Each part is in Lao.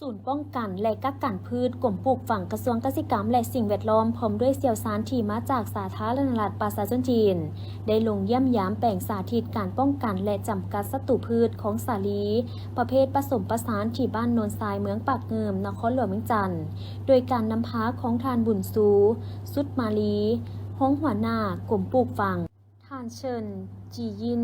ສູນປ້ອງກັນ ແລະ ກັກກັນພືດ ກົມປູກຝັງ ກະຊວງກະສິກຳ ແລະ ສິ່ງແວດລ້ອມ ພ້ອມດ້ວຍຊ່ຽວຊານທີ່ມາຈາກສາທາລະນະລັດປະຊາຊົນຈີນ ໄດ້ລົງຢ້ຽມຢາມແປງສາທິດການປ້ອງກັນ ແລະ ຈຳກັດສັດຕູພືດຂອງສາລີ ປະເພດປະສົມປະສານ ທີ່ບ້ານໂນນຊາຍ ເມືອງປາກງື່ມ ນະຄອນຫຼວງວຽງຈັນ ໂດຍການນຳພາຂອງທ່ານ ບຸນຊູ ສຸດມາລີ ຮອງຫົວໜ້າກົມປູກຝັງ. ທ່ານ ເຊີນ ຈີຢິນ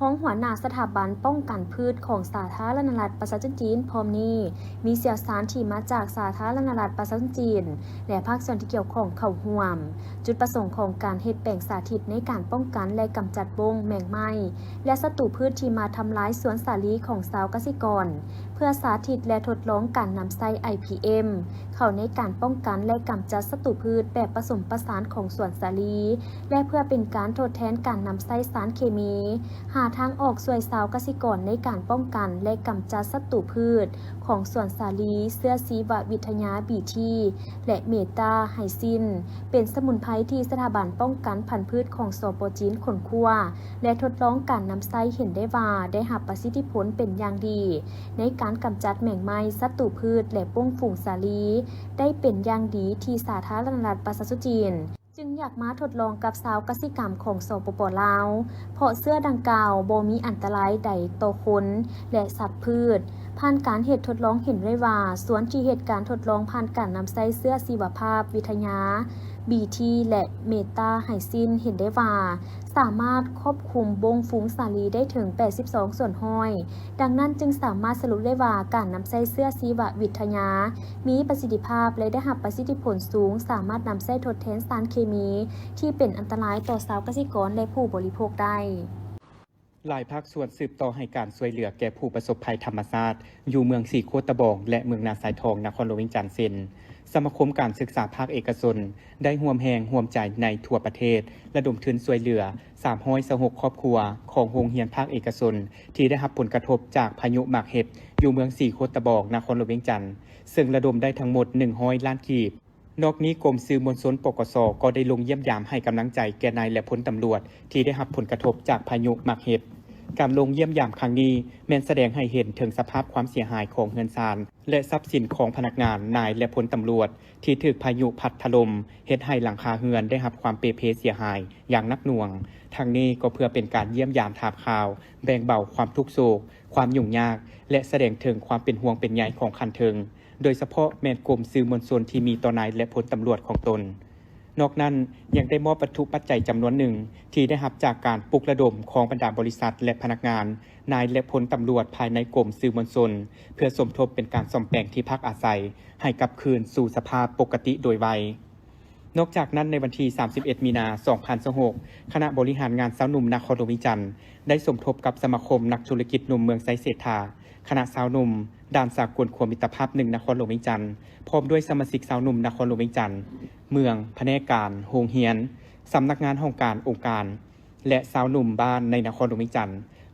ຮອງຫົວໜ້າສະຖາບັນປ້ອງກັນພືດຂອງສາທາລະນະລັດປະຊາຊົນຈີນ ພ້ອມນີ້ມີຊ່ຽວຊານທີ່ມາຈາກສາທາລະນະລັດປະຊາຊົນຈີນ ແລະ ພາກສ່ວນທີ່ກ່ຽວຂ້ອງເຂົ້າຮ່ວມ. ຈຸດປະສົງຂອງການເຮັດແປງສາທິດໃນການປ້ອງກັນ ແລະ ກຳຈັດບົ້ງ, ແມງໄມ້ ແລະ ສັດຕູພືດທີ່ມາທຳລາຍສວນສາລີຂອງຊາວກະສິກອນ ເພື່ອສາທິດ ແລະ ທົດລອງການນຳໃຊ້ ໄອພີເອັມ ເຂົ້າໃນການປ້ອງກັນ ແລະ ກຳຈັດສັດຕູພືດແບບປະສົມປະສານຂອງສວນສາລີ ແລະ ເພື່ອເປັນການທົດແທນການນຳໃຊ້ສານເຄມີ, ຫາທາງອອກຊ່ວຍຊາວກະສິກອນໃນການປ້ອງກັນ ແລະ ກຳຈັດສັດຕູພືດຂອງສວນສາລີ ເຊື້ອຊີວະວິທະຍາ ບີທີ ແລະ ເມຕາໄຮຊິນ ເປັນສະໝຸນໄພທີ່ສະຖາບັນປ້ອງກັນພັນພືດຂອງ ສປ ຈີນ ຄົ້ນຄວ້າ ແລະ ທົດລອງການນຳໃຊ້ເຫັນໄດ້ວ່າໄດ້ຮັບປະສິດທິຜົນເປັນຢ່າງດີ ໃນການກຳຈັດແມງໄມ້, ສັດຕູພືດ ແລະ ບົ້ງຝູງສາລີ ໄດ້ເປັນຢ່າງດີທີ່ສາທາລະນະລັດປະຊາຊົນຈີນ ຈຶ່ງຢາກມາທົດລອງກັບຊາວກະສິກຳຂອງ ສປປ ລາວ ເພາະເຊື້ອດັ່ງກ່າວບໍ່ມີອັນຕະລາຍໃດຕໍ່ຄົນ ແລະ ສັດພືດ. ຜ່ານການເຮັດທົດລອງເຫັນໄດ້ວ່າ ສວນທີ່ເຮັດການທົດລອງຜ່ານການນຳໃຊ້ເຊື້ອຊີວະພາບວິທະຍາ ບີທີ ແລະ ເມຕາໄຮຊິນ ເຫັນໄດ້ວ່າ ສາມາດຄອບຄຸມບົ້ງຝູງສາລີໄດ້ເຖິງແປດສິບສອງສ່ວນຮ້ອຍ. ດັ່ງນັ້ນຈຶ່ງສາມາດສະຫຼຸບໄດ້ວ່າ ການນຳໃຊ້ເຊື້ອຊີວະວິທະຍາມີປະສິດທິພາບ ແລະ ໄດ້ຮັບປະສິດທິຜົນສູງ, ສາມາດນຳໃຊ້ທົດແທນສານເຄມີທີ່ເປັນອັນຕະລາຍຕໍ່ຊາວກະສິກອນ ແລະ ຜູ້ບໍລິໂພກໄດ້. ຫຼາຍພາກສ່ວນສືບຕໍ່ໃຫ້ການຊ່ວຍເຫຼືອແກ່ຜູ້ປະສົບໄພທຳມະຊາດ ຢູ່ເມືອງສີໂຄດຕະບອງ ແລະ ເມືອງນາຊາຍທອງ ນະຄອນຫຼວງວຽງຈັນ ເຊັ່ນ ສະມາຄົມການສຶກສາພາກເອກະຊົນ ໄດ້ຮ່ວມແຮງຮ່ວມໃຈໃນທົ່ວປະເທດ ລະດົມທຶນຊ່ວຍເຫຼືອ ສາມຮ້ອຍຊາວຫົກຄອບຄົວຂອງໂຮງຮຽນພາກເອກະຊົນ ທີ່ໄດ້ຮັບຜົນກະທົບຈາກພາຍຸໝາກເຫັບ ຢູ່ເມືອງສີໂຄດຕະບອງ ນະຄອນຫຼວງວຽງຈັນ ເຊິ່ງລະດົມໄດ້ທັງໝົດໜຶ່ງຮ້ອຍລ້ານກີບ. ນອກນີ້ ກົມສື່ມວນຊົນ ປກສ ກໍໄດ້ລົງຢ້ຽມຢາມໃຫ້ກຳລັງໃຈແກ່ນາຍ ແລະ ພົນຕຳຫຼວດ ທີ່ໄດ້ຮັບຜົນກະທົບຈາກພາຍຸໝາກເຫັບ. ການລົງຢ້ຽມຢາມຄັ້ງນີ້ ແມ່ນສະແດງໃຫ້ເຫັນເຖິງສະພາບຄວາມເສຍຫາຍຂອງເຮືອນຊານ ແລະ ຊັບສິນຂອງພະນັກງານ, ນາຍ ແລະ ພົນຕຳຫຼວດ ທີ່ຖືກພາຍຸພັດຖະຫຼົ່ມ ເຮັດໃຫ້ຫຼັງຄາເຮືອນໄດ້ຮັບຄວາມເປເພເສຍຫາຍຢ່າງໜັກໜ່ວງ. ທັງນີ້ກໍເພື່ອເປັນການຢ້ຽມຢາມຖາມຂ່າວ, ແບ່ງເບົາຄວາມທຸກໂສກ, ຄວາມຫຍຸ້ງຍາກ ແລະ ສະແດງເຖິງຄວາມເປັນຫ່ວງເປັນໃຍຂອງຂັ້ນເທິງ, ໂດຍສະເພາະແມ່ນກົມສື່ມວນຊົນທີ່ມີຕໍ່ນາຍ ແລະ ພົນຕຳຫຼວດຂອງຕົນ. ນອກນັ້ນ ຍັງໄດ້ມອບວັດຖຸປັດໄຈຈຳນວນໜຶ່ງ ທີ່ໄດ້ຮັບຈາກການປຸກລະດົມຂອງບັນດາບໍລິສັດ ແລະ ພະນັກງານ, ນາຍ ແລະ ພົນຕຳຫຼວດພາຍໃນກົມສື່ມວນຊົນ ເພື່ອສົມທົບເປັນການສ້ອມແປງທີ່ພັກອາໄສ ໃຫ້ກັບຄືນສູ່ສະພາບປົກກະຕິໂດຍໄວ. ນອກຈາກນັ້ນ, ໃນວັນທີສາມສິບເອັດ ມີນາ ສອງພັນຊາວຫົກ ຄະນະບໍລິຫານງານຊາວໜຸ່ມນະຄອນຫຼວງວຽງຈັນ ໄດ້ສົມທົບກັບສະມາຄົມນັກທຸລະກິດໜຸ່ມເມືອງໄຊເສດຖາ, ຄະນະຊາວໜຸ່ມ ດ່ານສາກົນຂົວມິດຕະພາບໜຶ່ງ ນະຄອນຫຼວງວຽງຈັນ ພ້ອມດ້ວຍສະມາຊິກຊາວໜຸ່ມນະຄອນຫຼວງວຽງຈັນ, ເມືອງ, ພະແນກການ, ໂຮງຮຽນ, ສຳນັກງານຫ້ອງການ, ອົງການ ແລະ ຊາວໜຸ່ມບ້ານໃນນະຄອນຫຼວງວຽງຈັນ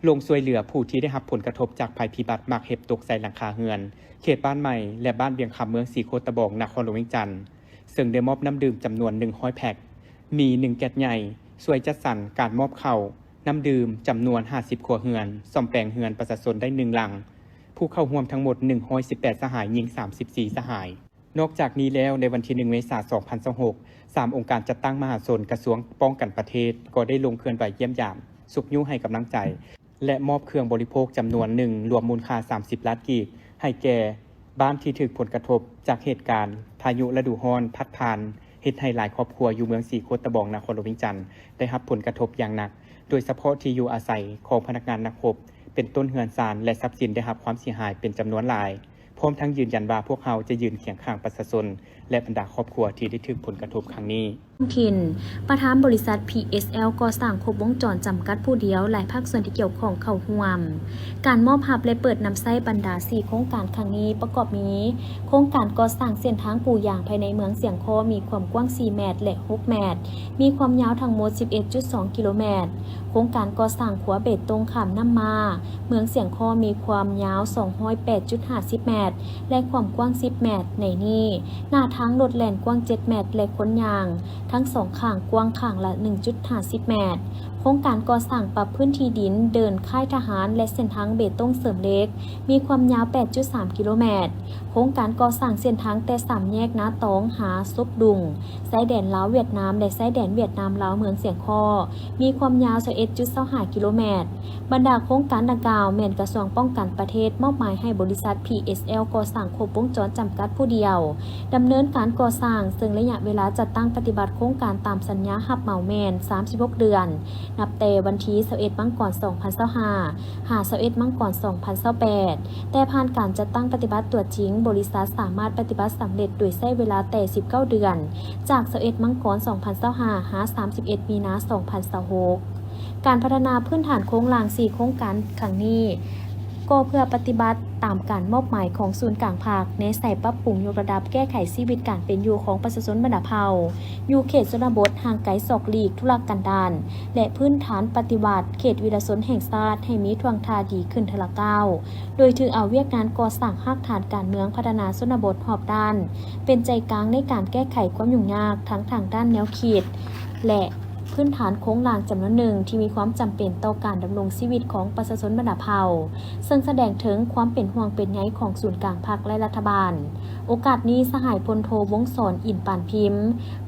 ລົງຊ່ວຍເຫຼືອຜູ້ທີ່ໄດ້ຮັບຜົນກະທົບຈາກໄພພິບັດໝາກເຫັບຕົກໃສ່ຫຼັງຄາເຮືອນ ເຂດບ້ານໃໝ່ ແລະ ບ້ານວຽງຄຳ ເມືອງສີໂຄດຕະບອງ ນະຄອນຫຼວງວຽງຈັນ ເຊິ່ງໄດ້ມອບນ້ຳດື່ມຈຳນວນໜຶ່ງຮ້ອຍແພັກ, ມີໜຶ່ງແກັດໃຫຍ່, ຊ່ວຍຈັດສັນການມອບເຂົ້າ, ນ້ຳດື່ມ ຈຳນວນຫ້າສິບຄົວເຮືອນ, ສ້ອມແປງເຮືອນປະຊາຊົນໄດ້ໜຶ່ງຫຼັງ, ຜູ້ເຂົ້າຮ່ວມທັງໝົດໜຶ່ງຮ້ອຍສິບແປດສະຫາຍ, ຍິງສາມສິບສີ່ສະຫາຍ. ນອກຈາກນີ້ແລ້ວ, ໃນວັນທີໜຶ່ງ ເມສາ ສອງພັນຊາວຫົກ ສາມອົງການຈັດຕັ້ງມະຫາຊົນ ກະຊວງປ້ອງກັນປະເທດ ກໍໄດ້ລົງເຄື່ອນໄຫວຢ້ຽມຢາມ, ຊຸກຍູ້ໃຫ້ກຳລັງໃຈ ແລະ ມອບເຄື່ອງບໍລິໂພກຈຳນວນໜຶ່ງ ລວມມູນຄ່າສາມສິບລ້ານກີບ ໃຫ້ແກ່ບ້ານທີ່ຖືກຜົນກະທົບຈາກເຫດການພາຍຸລະດູຮ້ອນພັດຜ່ານ ເຮັດໃຫ້ຫຼາຍຄອບຄົວຢູ່ເມືອງສີໂຄດຕະບອງ ນະຄອນຫຼວງວຽງຈັນ ໄດ້ຮັບຜົນກະທົບຢ່າງໜັກ, ໂດຍສະເພາະທີ່ຢູ່ອາໄສຂອງພະນັກງານນັກຮົບ ເປັນຕົ້ນເຮືອນຊານ ແລະ ຊັບສິນໄດ້ຮັບຄວາມເສຍຫາຍເປັນຈຳນວນຫຼາຍ. ພ້ອມທັງຢືນຢັນວ່າພວກເຮົາຈະຢືນຄຽງຂ້າງປະຊາຊົນ ແລະ ບັນດາຄອບຄົວທີ່ໄດ້ຖືກຜົນກະທົບຄັ້ງນີ້. ທ້ອງຖິ່ນ, ປະທານບໍລິສັດ ພີເອສແອລ ກໍ່ສ້າງຄົບວົງຈອນຈຳກັດຜູ້ດຽວ ແລະ ພາກສ່ວນທີ່ກ່ຽວຂ້ອງເຂົ້າຮ່ວມ. ການມອບຮັບ ແລະ ເປີດນຳໃຊ້ບັນດາສີ່ໂຄງການຄັ້ງນີ້ປະກອບມີ ໂຄງການກໍ່ສ້າງເສັ້ນທາງປູຢາງພາຍໃນເມືອງຊຽງຄໍ້ ມີຄວາມກວ້າງສີ່ແມັດ ແລະ ຫົກແມັດ, ມີຄວາມຍາວທັງໝົດສິບເອັດຈຸດສອງກິໂລແມັດ. ໂຄງການກໍ່ສ້າງຂົວເບຕົງຂ້າມນ້ຳມ້າ ເມືອງຊຽງຄໍ້ ມີຄວາມຍາວສອງຮ້ອຍແປດຈຸດຫ້າສິບແມັດ ແລະ ຄວາມກວ້າງສິບແມັດ. ໃນນີ້, ໜ້າທາງລົດແລ່ນກວ້າງເຈັດແມັດ ແລະ ຄົນຍ່າງ ທັງສອງຂ້າງກວ້າງຂ້າງລະໜຶ່ງຈຸດຫ້າສິບແມັດ. ໂຄງການກໍ່ສ້າງປັບພື້ນທີ່ດິນເດີ່ນຄ້າຍທະຫານ ແລະ ເສັ້ນທາງເບຕົງເສີມເຫຼັກ ມີຄວາມຍາວແປດຈຸດສາມກິໂລແມັດ. ໂຄງການກໍ່ສ້າງເສັ້ນທາງແຕ່ສາມແຍກນາຕອງຫາສົບດຸງ ຊາຍແດນລາວຫວຽດນາມ ແລະ ຊາຍແດນຫວຽດນາມລາວເມືອງສຽງຄໍ້ ມີຄວາມຍາວຊາວເອັດຈຸດຊາວຫ້າກິໂລແມັດ. ບັນດາໂຄງການດັ່ງກ່າວແມ່ນກະຊວງປ້ອງກັນປະເທດມອບໝາຍໃຫ້ບໍລິສັດ ພີເອສແອລ ກໍ່ສ້າງຄົບວົງຈອນຈຳກັດຜູ້ດຽວ ດຳເນີນການກໍ່ສ້າງ, ເຊິ່ງໄລຍະເວລາຈັດຕັ້ງປະຕິບັດໂຄງການຕາມສັນຍາຮັບເໝົາແມ່ນສາມສິບຫົກເດືອນ, ນັບແຕ່ວັນທີຊາວເອັດ ມັງກອນ ສອງພັນຊາວຫ້າ ຫາ ຊາວເອັດ ມັງກອນ ສອງພັນຊາວແປດ, ແຕ່ຜ່ານການຈັດຕັ້ງປະຕິບັດຕົວຈິງ, ບໍລິສັດສາມາດປະຕິບັດສຳເລັດໂດຍໃຊ້ເວລາແຕ່ສິບເກົ້າເດືອນ, ຈາກ ຊາວເອັດ ມັງກອນ ສອງພັນຊາວຫ້າ ຫາ ສາມສິບເອັດ ມີນາ ສອງພັນຊາວຫົກ. ການພັດທະນາພື້ນຖານໂຄງລ່າງສີ່ໂຄງການຄັ້ງນີ້ ກໍເພື່ອປະຕິບັດຕາມການມອບໝາຍຂອງສູນກາງພັກ, ແນໃສ່ປັບປຸງຍົກລະດັບແກ້ໄຂຊີວິດການເປັນຢູ່ຂອງປະຊາຊົນບັນດາເຜົ່າ ຢູ່ເຂດຊົນນະບົດຫ່າງໄກສອກຫຼີກທຸລະກັນດານ ແລະ ພື້ນຖານປະຕິວັດເຂດວິລະຊົນແຫ່ງຊາດໃຫ້ມີທ່ວງທ່າດີຂຶ້ນເທື່ອລະກ້າວ, ໂດຍຖືເອົາວຽກງານກໍ່ສ້າງຮາກຖານການເມືອງພັດທະນາຊົນນະບົດຮອບດ້ານ ເປັນໃຈກາງໃນການແກ້ໄຂຄວາມຫຍຸ້ງຍາກທັງທາງດ້ານແນວຄິດ ແລະ ພື້ນຖານໂຄງລ່າງຈຳນວນໜຶ່ງທີ່ມີຄວາມຈຳເປັນຕໍ່ການດຳລົງຊີວິດຂອງປະຊາຊົນບັນດາເຜົ່າ, ເຊິ່ງສະແດງເຖິງຄວາມເປັນຫ່ວງເປັນໃຍຂອງສູນກາງພັກ ແລະ ລັດຖະບານ. ໂອກາດນີ້ ສະຫາຍພົນໂທ ວົງສອນ ອິນປານພິມ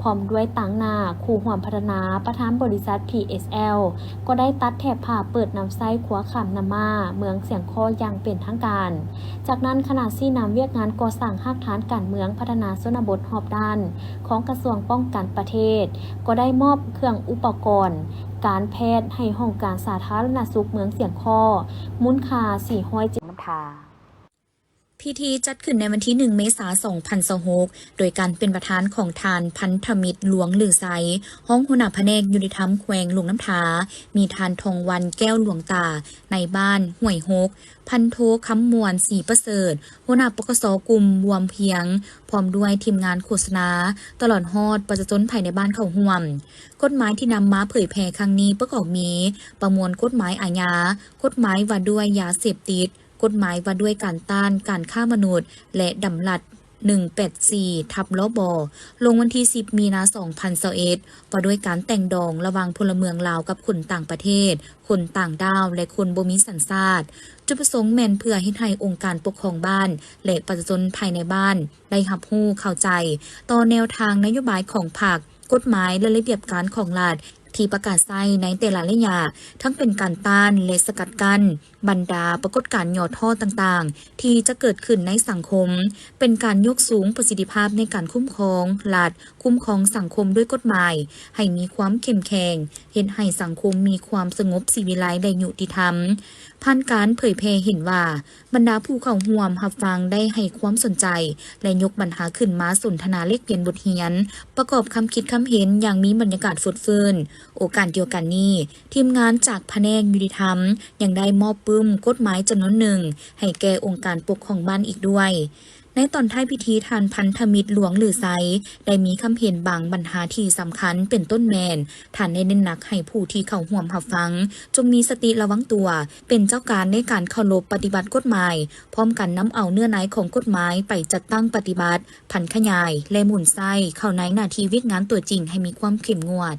ພ້ອມດ້ວຍຕາງໜ້າຄູ່ຮ່ວມພັດທະນາ ປະທານບໍລິສັດ ພີເອສແອລ ກໍໄດ້ຕັດແຖບຜ້າເປີດນຳໃຊ້ຂົວຂ້າມນ້ຳມ້າເມືອງສຽງຄໍ້ຢ່າງເປັນທາງການ. ຈາກນັ້ນ ຄະນະຊີ້ນຳວຽກງານກໍ່ສ້າງຮາກຖານການເມືອງພັດທະນາຊົນນະບົດຮອບດ້ານ ຂອງກະຊວງປ້ອງກັນປະເທດ ກໍໄດ້ມອບເຄື່ອງອຸປະກອນການແພດໃຫ້ຫ້ອງການສາທາລະນະສຸກເມືອງສຽງຄໍ້ ມູນຄ່າສີ່ຮ້ອຍເຈັດ ນ້ຳທາ. ພິທີຈັດຂຶ້ນໃນວັນທີໜຶ່ງ ເມສາ ສອງພັນຊາວຫົກ ໂດຍການເປັນປະທານຂອງທ່ານ ພັນທະມິດ ຫຼວງລືໄຊ ຮອງຫົວໜ້າພະແນກຍຸຕິທຳແຂວງຫຼວງນ້ຳທາ, ມີທ່ານ ທອງວັນ ແກ້ວຫຼວງຕາ ນາຍບ້ານຫ້ວຍຫົກ, ພັນໂທ ຄຳມ່ວນ ສີປະເສີດ ຫົວໜ້າ ປກສ ກຸ່ມບວມພຽງ ພ້ອມດ້ວຍທີມງານໂຄສະນາ, ຕະຫຼອດຮອດປະຊາຊົນພາຍໃນບ້ານເຂົ້າຮ່ວມ. ກົດໝາຍທີ່ນຳມາເຜີຍແຜ່ຄັ້ງນີ້ປະກອບມີ ປະມວນກົດໝາຍອາຍາ, ກົດໝາຍວ່າດ້ວຍຢາເສບຕິດ, ກົດໝາຍວ່າດ້ວຍການຕ້ານການຄ້າມະນຸດ ແລະ ດຳລັດ ໜຶ່ງແປດສີ່ ທັບ ລບ ລົງວັນທີສິບ ມີນາ ສອງພັນຊາວເອັດ ວ່າດ້ວຍການແຕ່ງດອງລະຫວ່າງພົນລະເມືອງລາວກັບຄົນຕ່າງປະເທດ, ຄົນຕ່າງດ້າວ ແລະ ຄົນບໍ່ມີສັນຊາດ. ຈຸດປະສົງແມ່ນເພື່ອເຮັດໃຫ້ອົງການປົກຄອງບ້ານ ແລະ ປະຊາຊົນພາຍໃນບ້ານໄດ້ຮັບຮູ້ເຂົ້າໃຈຕໍ່ແນວທາງນະໂຍບາຍຂອງພັກ, ກົດໝາຍ ແລະ ລະບຽບການຂອງລັດທີ່ປະກາດໃຊ້ໃນແຕ່ລະໄລຍະ, ທັງເປັນການຕ້ານ ແລະ ສະກັດກັ້ນ ບັນດາປາກົດການຫຍໍ້ທໍ້ຕ່າງໆ ທີ່ຈະເກີດຂຶ້ນໃນສັງຄົມ, ເປັນການຍົກສູງປະສິດທິພາບໃນການຄຸ້ມຄອງລັດ, ຄຸ້ມຄອງສັງຄົມດ້ວຍກົດໝາຍ ໃຫ້ມີຄວາມເຂັ້ມແຂງ, ເຮັດໃຫ້ສັງຄົມມີຄວາມສະຫງົບສີວິໄລ ແລະ ຍຸຕິທຳ. ຜ່ານການເຜີຍແຜ່ເຫັນວ່າ ບັນດາຜູ້ເຂົ້າຮ່ວມຮັບຟັງໄດ້ໃຫ້ຄວາມສົນໃຈ ແລະ ຍົກບັນຫາຂຶ້ນມາສົນທະນາແລກປ່ຽນບົດຮຽນ, ປະກອບຄຳຄິດຄຳເຫັນຢ່າງມີບັນຍາກາດຟົດຟື້ນ. ໂອກາດດຽວກັນນີ້, ທີມງານຈາກພະແນກຍຸຕິທຳຍັງໄດ້ມອບປຶ້ມກົດໝາຍຈຳນວນໜຶ່ງໃຫ້ແກ່ອົງການປົກຄອງບ້ານອີກດ້ວຍ. ໃນຕອນທ້າຍພິທີ, ທ່ານ ພັນທະມິດ ຫຼວງລືໄຊ ໄດ້ມີຄຳເຫັນບາງບັນຫາທີ່ສຳຄັນ, ເປັນຕົ້ນແມ່ນ ທ່ານໄດ້ເນັ້ນໜັກໃຫ້ຜູ້ທີ່ເຂົ້າຮ່ວມຮັບຟັງ ຈົ່ງມີສະຕິລະວັງຕົວ, ເປັນເຈົ້າການໃນການເຄົາລົບປະຕິບັດກົດໝາຍ, ພ້ອມກັນນຳເອົາເນື້ອໃນຂອງກົດໝາຍໄປຈັດຕັ້ງປະຕິບັດ, ຜັນຂະຫຍາຍ ແລະ ໝູນໃຊ້ເຂົ້າໃນໜ້າທີ່ວຽກງານຕົວຈິງໃຫ້ມີຄວາມເຂັ້ມງວດ.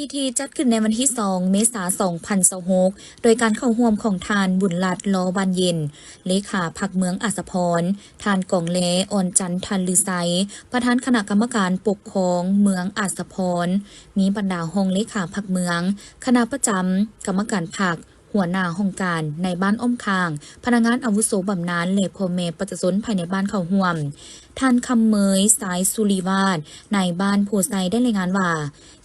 ພິທີຈັດຂຶ້ນໃນວັນທີສອງ ເມສາ ສອງພັນຊາວຫົກ ໂດຍການເຂົ້າຮ່ວມຂອງທ່ານ ບຸນລັດ ລໍບານເຢັນ ເລຂາພັກເມືອງອາດສະພອນ, ທ່ານ ກອງແລ ອອນຈັນທັນລືໄຊ ປະທານຄະນະກຳມະການປົກຄອງເມືອງອາດສະພອນ, ມີບັນດາຮອງເລຂາພັກເມືອງ, ຄະນະປະຈຳກຳມະການພັກ, ຫົວໜ້າຫ້ອງການ, ນາຍບ້ານອ້ອມຂ້າງ, ພະນັກງານອາວຸໂສບຳນານ ແລະ ພໍ່ແມ່ປະຊາຊົນພາຍໃນບ້ານເຂົ້າຮ່ວມ. ທ່ານ ຄຳເມີຍ ສາຍສຸລິວາດ ນາຍບ້ານໂພໄຊ ໄດ້ລາຍງານວ່າ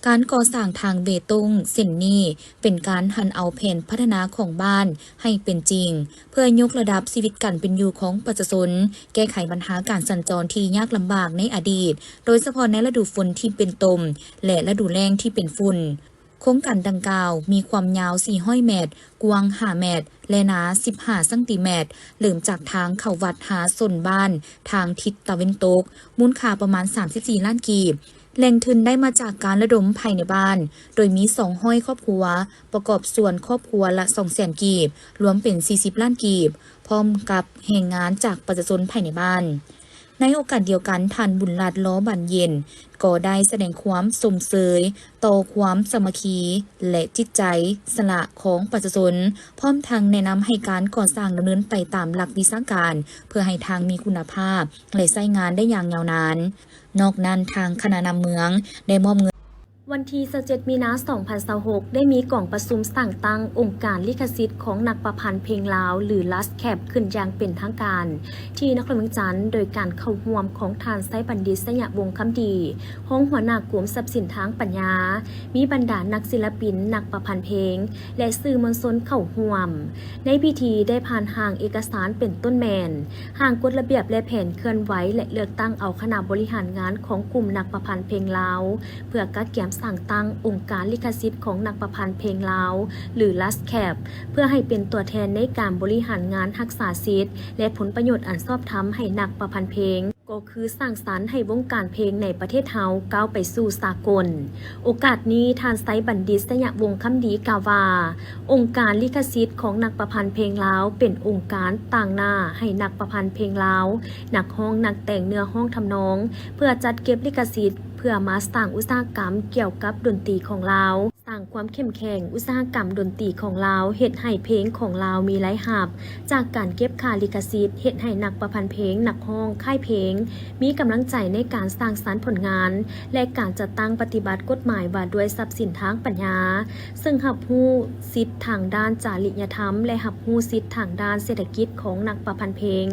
ການກໍ່ສ້າງທາງເບຕົງເສັ້ນນີ້ເປັນການຫັນເອົາແຜນພັດທະນາຂອງບ້ານໃຫ້ເປັນຈິງ, ເພື່ອຍົກລະດັບຊີວິດການເປັນຢູ່ຂອງປະຊາຊົນ, ແກ້ໄຂບັນຫາການສັນຈອນທີ່ຍາກລຳບາກໃນອະດີດ, ໂດຍສະເພາະໃນລະດູຝົນທີ່ເປັນຕົມ ແລະ ລະດູແລ້ງທີ່ເປັນຝຸ່ນ. ໂຄງການດັ່ງກ່າວມີຄວາມຍາວສີ່ຮ້ອຍແມັດ, ກວ້າງຫ້າແມັດ ແລະ ໜາສິບຫ້າຊັງຕີແມັດ, ເລີ່ມຈາກທາງເຂົ້າວັດຫາໂຊນບ້ານທາງທິດຕາເວັນຕົກ, ມູນຄ່າປະມານສາມສິບສີ່ລ້ານກີບ. ແຫຼ່ງທຶນໄດ້ມາຈາກການລະດົມພາຍໃນບ້ານ, ໂດຍມີສອງຮ້ອຍຄອບຄົວ, ປະກອບສ່ວນຄອບຄົວລະສອງແສນກີບ, ລວມເປັນສີ່ສິບລ້ານກີບ, ພ້ອມກັບແຮງງານຈາກປະຊາຊົນພາຍໃນບ້ານ. ໃນໂອກາດດຽວກັນ, ທ່ານ ບຸນລັດ ລໍບານເຢັນ ກໍໄດ້ສະແດງຄວາມຊົມເຊີຍຕໍ່ຄວາມສາມັກຄີ ແລະ ຈິດໃຈສະຫຼະຂອງປະຊາຊົນ, ພ້ອມທັງແນະນຳໃຫ້ການກໍ່ສ້າງດຳເນີນໄປຕາມຫຼັກວິຊາການ ເພື່ອໃຫ້ທາງມີຄຸນນະພາບ ແລະ ໃຊ້ງານໄດ້ຢ່າງຍາວນານ. ນອກນັ້ນ, ທາງຄະນະນຳເມືອງໄດ້ມອບເງິນ ວັນທີຊາວເຈັດ ມີນາ ສອງພັນຊາວຫົກ ໄດ້ມີກອງປະຊຸມສ້າງຕັ້ງອົງການລິຂະສິດຂອງນັກປະພັນເພງລາວ ຫຼື ລັດແຄັບ ຂຶ້ນຢ່າງເປັນທາງການ ທີ່ນະຄອນຫຼວງວຽງຈັນ, ໂດຍການເຂົ້າຮ່ວມຂອງທ່ານ ໄຊບັນດິດ ໄຊຍະວົງຄຳດີ ຮອງຫົວໜ້າກົມຊັບສິນທາງປັນຍາ, ມີບັນດານັກສິລະປິນ, ນັກປະພັນເພງ ແລະ ສື່ມວນຊົນເຂົ້າຮ່ວມ. ໃນພິທີໄດ້ຜ່ານຮ່າງເອກະສານເປັນຕົ້ນແມ່ນ ຮ່າງກົດລະບຽບ ແລະ ແຜນເຄື່ອນໄຫວ ແລະ ເລືອກຕັ້ງເອົາຄະນະບໍລິຫານງານຂອງກຸ່ມນັກປະພັນເພງລາວ ເພື່ອກະກຽມສ້າງຕັ້ງອົງການລິຂະສິດຂອງນັກປະພັນເພງລາວ ຫຼື ລັດແຄັບ ເພື່ອໃຫ້ເປັນຕົວແທນໃນການບໍລິຫານງານຮັກສາສິດ ແລະ ຜົນປະໂຫຍດອັນຊອບທຳໃຫ້ນັກປະພັນເພງ, ກໍຄືສ້າງສັນໃຫ້ວົງການເພງໃນປະເທດເຮົາກ້າວໄປສູ່ສາກົນ. ໂອກາດນີ້, ທ່ານ ໄຊບັນດິດ ໄຊຍະວົງຄຳດີ ກ່າວວ່າ ອົງການລິຂະສິດຂອງນັກປະພັນເພງລາວ ເປັນອົງການຕາງໜ້າໃຫ້ນັກປະພັນເພງລາວ, ນັກຮ້ອງ, ນັກແຕ່ງເນື້ອຮ້ອງທຳນອງ ເພື່ອຈັດເກັບລິຂະສິດ ເພື່ອມາສ້າງອຸດສາຫະກຳກ່ຽວກັບດົນຕີຂອງລາວ, ສ້າງຄວາມເຂັ້ມແຂງອຸດສາຫະກຳດົນຕີຂອງລາວ, ເຮັດໃຫ້ເພງຂອງລາວມີລາຍຮັບຈາກການເກັບຄ່າລິຂະສິດ, ເຮັດໃຫ້ນັກປະພັນເພງ, ນັກຮ້ອງ, ຄ້າຍເພງ ມີກຳລັງໃຈໃນການສ້າງສັນຜົນງານ ແລະ ການຈັດຕັ້ງປະຕິບັດກົດໝາຍວ່າດ້ວຍຊັບສິນທາງປັນຍາ, ເຊິ່ງຮັບຮູ້ສິດທາງດ້ານຈະລິຍະທຳ ແລະ ຮັບຮູ້ສິດທາງດ້ານເສດຖະກິດຂອງນັກປະພັນເພງ.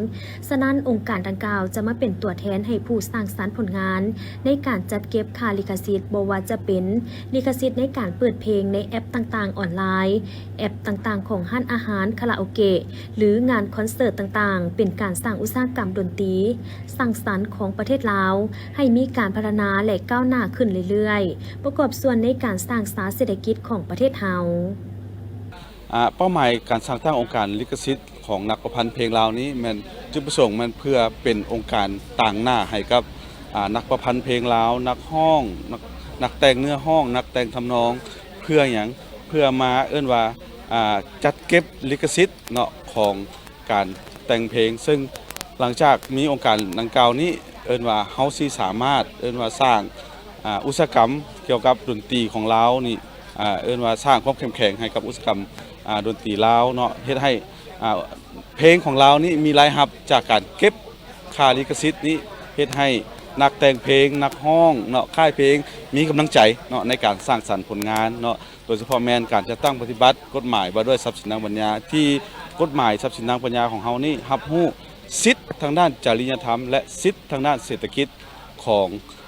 ສະນັ້ນ, ອົງການດັ່ງກ່າວຈະມາເປັນຕົວແທນໃຫ້ຜູ້ສ້າງສັນຜົນງານໃນການຈັດເກັບຄ່າລິຂະສິດ, ບໍ່ວ່າຈະເປັນລິຂະສິດໃນການເປີດເພງໃນແອັບຕ່າງໆອອນລາຍ, ແອັບຕ່າງໆຂອງຮ້ານອາຫານ, ຄາຣາໂອເກະ ຫຼື ງານຄອນເສີດຕ່າງໆ, ເປັນການສ້າງອຸດສາຫະກຳດົນຕີ ສ້າງສັນຂອງປະເທດລາວ ໃຫ້ມີການພັດທະນາ ແລະ ກ້າວໜ້າຂຶ້ນເລື້ອຍໆ, ປະກອບສ່ວນໃນການສ້າງສາເສດຖະກິດຂອງປະເທດເຮົາ. ອາ ເປົ້າໝາຍການສ້າງຕັ້ງອົງການລິຂະສິດຂອງນັກປະພັນເພງລາວນີ້ ແມ່ນຈຸດປະສົງແມ່ນເພື່ອເປັນອົງການຕາງໜ້າໃຫ້ກັບ ອາ ນັກປະພັນເພງລາວ, ນັກຮ້ອງ, ນັກ ນັກແຕ່ງເນື້ອຮ້ອງ, ນັກແຕ່ງທຳນອງ. ເພື່ອຫຍັງ? ເພື່ອມາເອີ້ນວ່າ ອາ ຈັດເກັບລິຂະສິດເນາະ ຂອງ ການແຕ່ງເພງ, ເຊິ່ງຫຼັງຈາກມີອົງການດັ່ງກ່າວນີ້ ເອີ້ນວ່າເຮົາຊິສາມາດ ເອີ້ນວ່າສ້າງ ອາ ອຸດສາຫະກຳກ່ຽວກັບດົນຕີຂອງລາວນີ້ ອາ ເອີ້ນວ່າສ້າງຄວາມເຂັ້ມແຂງໃຫ້ກັບອຸດສາຫະກຳ ອາ ດົນຕີລາວເນາະ, ເຮັດໃຫ້ ອາ ເພງຂອງລາວນີ້ມີລາຍຮັບຈາກການເກັບຄ່າລິຂະສິດນີ້, ເຮັດໃຫ້ນັກແຕ່ງເພງ, ນັກຮ້ອງເນາະ, ຄ້າຍເພງ ມີກຳລັງໃຈເນາະ ໃນການສ້າງສັນຜົນງານເນາະ. ໂດຍສະເພາະແມ່ນການຈັດຕັ້ງປະຕິບັດກົດໝາຍວ່າດ້ວຍຊັບສິນທາງປັນຍາ ທີ່ກົດໝາຍຊັບສິນທາງປັນຍາຂອງເຮົານີ້ ຮັບຮູ້ສິດທາງດ້ານຈະລິຍະທຳ ແລະ ສິດທາງດ້ານເສດຖະກິດຂອງ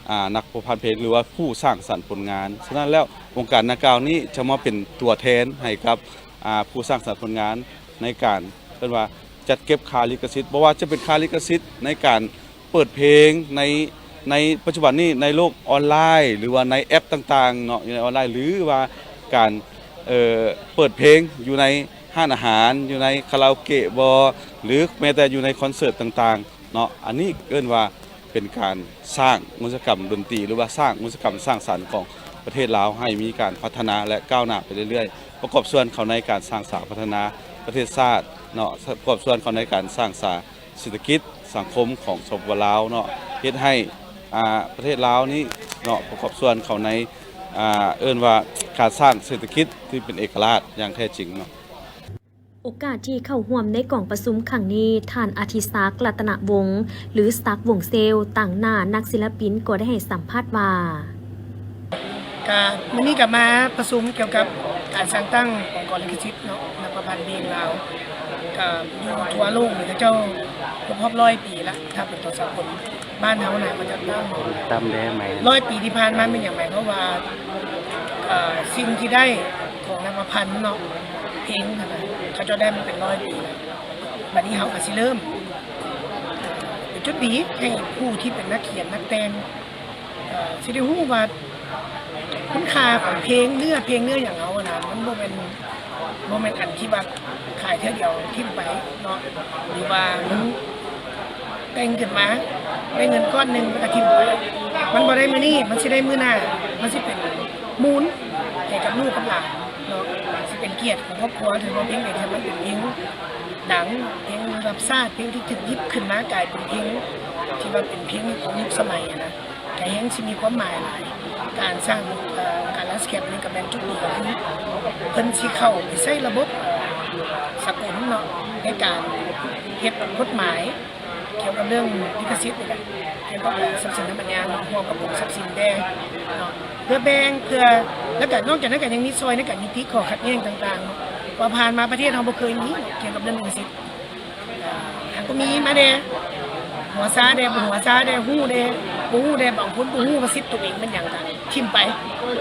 ອາ ນັກປະພັນເພງ ຫຼືວ່າຜູ້ສ້າງສັນຜົນງານ. ສະນັ້ນແລ້ວ ອົງການດັ່ງກ່າວນີ້ຈະມາເປັນຕົວແທນໃຫ້ກັບ ອາ ຜູ້ສ້າງສັນຜົນງານ ໃນການ ເອີ້ນວ່າຈັດເກັບຄ່າລິຂະສິດ, ບໍ່ວ່າຈະເປັນຄ່າລິຂະສິດໃນການ ເປີດເພງໃນ ໃນປັດຈຸບັນນີ້ໃນໂລກອອນລາຍ ຫຼືວ່າໃນແອັບຕ່າງໆເນາະ ຢູ່ໃນອອນລາຍ ຫຼືວ່າການ ເອີ ເປີດເພງຢູ່ໃນຮ້ານອາຫານ ຢູ່ໃນຄາຣາໂອເກະບໍ ຫຼືແມ້ແຕ່ຢູ່ໃນຄອນເສີດຕ່າງໆເນາະ. ອັນນີ້ເອີ້ນວ່າເປັນການສ້າງອຸດສາຫະກຳດົນຕີ ຫຼືວ່າສ້າງອຸດສາຫະກຳສ້າງສັນຂອງປະເທດລາວ ໃຫ້ມີການພັດທະນາ ແລະ ກ້າວໜ້າໄປເລື້ອຍໆ, ປະກອບສ່ວນເຂົ້າໃນການສ້າງສາພັດທະນາປະເທດຊາດເນາະ, ປະກອບສ່ວນເຂົ້າໃນການສ້າງສາ ເສດຖະກິດສັງຄົມຂອງ ສປປ ລາວ ເນາະ, ເຮັດໃຫ້ ອາ ປະເທດລາວນີ້ເນາະ ປະກອບສ່ວນເຂົ້າໃນ ອາ ເອີ້ນວ່າການສ້າງເສດຖະກິດທີ່ເປັນເອກະລາດຢ່າງແທ້ຈິງເນາະ. ໂອກາດທີ່ເຂົ້າຮ່ວມໃນກອງປະຊຸມຄັ້ງນີ້, ທ່ານ ອະທິສັກ ລັດຕະນະວົງ ຫຼື ສັກ ວົງເຊວ ຕາງໜ້ານັກສິລະປິນກໍໄດ້ໃຫ້ສຳພາດວ່າ ກະມື້ນີ້ກະມາປະຊຸມກ່ຽວກັບການສ້າງຕັ້ງອົງກອນລິຂະສິດເນາະ ນັກປະພັນເພງລາວ ກະຢູ່ທົ່ວໂລກນີ້ເຂົາເຈົ້າຄົບຮອບຮ້ອຍປີລະ ຖ້າເປັນຕົວສາກົນ. ບ້ານເຮົານະມາຈາກຕັ້ງ ຕຳແດ່ໃໝ່ ຮ້ອຍປີທີ່ຜ່ານມາແມ່ນຫຍັງ? ໝາຍຄວາມວ່າ ເອີ ສິ່ງທີ່ໄດ້ຂອງນັກປະພັນເນາະ ເພງຫັ້ນນະ ເຂົາເຈົ້າໄດ້ມາເປັນຮ້ອຍປີລະ. ບັດນີ້ເຮົາກະຊິເລີ່ມ ເປັນຈຸດດີໃຫ້ຜູ້ທີ່ເປັນນັກຂຽນນັກແຕ່ງ ເອີ ຊິໄດ້ຮູ້ວ່າຄຸນຄ່າຂອງເພງ ເນື້ອເພງເນື້ອຫຍັງເຮົາຫັ້ນນະ ມັນບໍ່ແມ່ນ ບໍ່ແມ່ນອັນທີ່ວ່າຂາຍເທື່ອດຽວຖິ້ມໄປເນາະ ຫຼືວ່າມັນແຕ່ງຂຶ້ນມາໄດ້ເງິນກ້ອນໜຶ່ງແລ້ວກະຖິ້ມໄປ. ມັນບໍ່ໄດ້ມື້ນີ້ ມັນຊິໄດ້ມື້ໜ້າ ມັນຊິເປັນມູນໃຫ້ກັບລູກກັບຫຼານເນາະ ຊິເປັນກຽດຂອງຄອບຄົວ ຖືວ່າເພງໃດທີ່ມັນເປັນເພງ ດັງ ເພງລະດັບຊາດ ເພງທີ່ຖືກຢິບຂຶ້ນມາກາຍເປັນເພງທີ່ວ່າເປັນເພງຂອງຍຸກສະໄໝຫັ້ນນະ ກະແຮ່ງຊິມີຄວາມໝາຍຫຼາຍ. ການສ້າງ ເອີ ການລາສແຄບນີ້ກະແມ່ນຈຸດດີ ຄືເພິ່ນຊິເຂົ້າໄປໃຊ້ລະບົບ ເອີ ສາກົນເນາະ ໃນການເຮັດກົດໝາຍ ກ່ຽວກັບເລື່ອງລິຂະສິດນີ້ແຫຼະ ກ່ຽວກັບ ເອີ ຊັບສິນທາງປັນຍາເນາະ ຮ່ວມກັບກົມຊັບສິນແດ່ເນາະ ເພື່ອແບ່ງ ເພື່ອ ແລ້ວກະນອກຈາກນັ້ນກະຍັງມີຊ່ອຍໃນການຍຸຕິຂໍ້ຂັດແຍ່ງຕ່າງໆເນາະ ວ່າຜ່ານມາປະເທດເຮົາບໍ່ເຄີຍມີເນາະ ກ່ຽວກັບເລື່ອງລິຂະສິດ ເອີ ຫາກກໍມີມາແດ່ ຫົວຊາແດ່ ບໍ່ຫົວຊາແດ່ ຮູ້ແດ່ ບໍ່ຮູ້ແດ່ ບາງຄົນບໍ່ຮູ້ວ່າສິດຕົວເອງແມ່ນຫຍັງ ກະຖິ້ມໄປ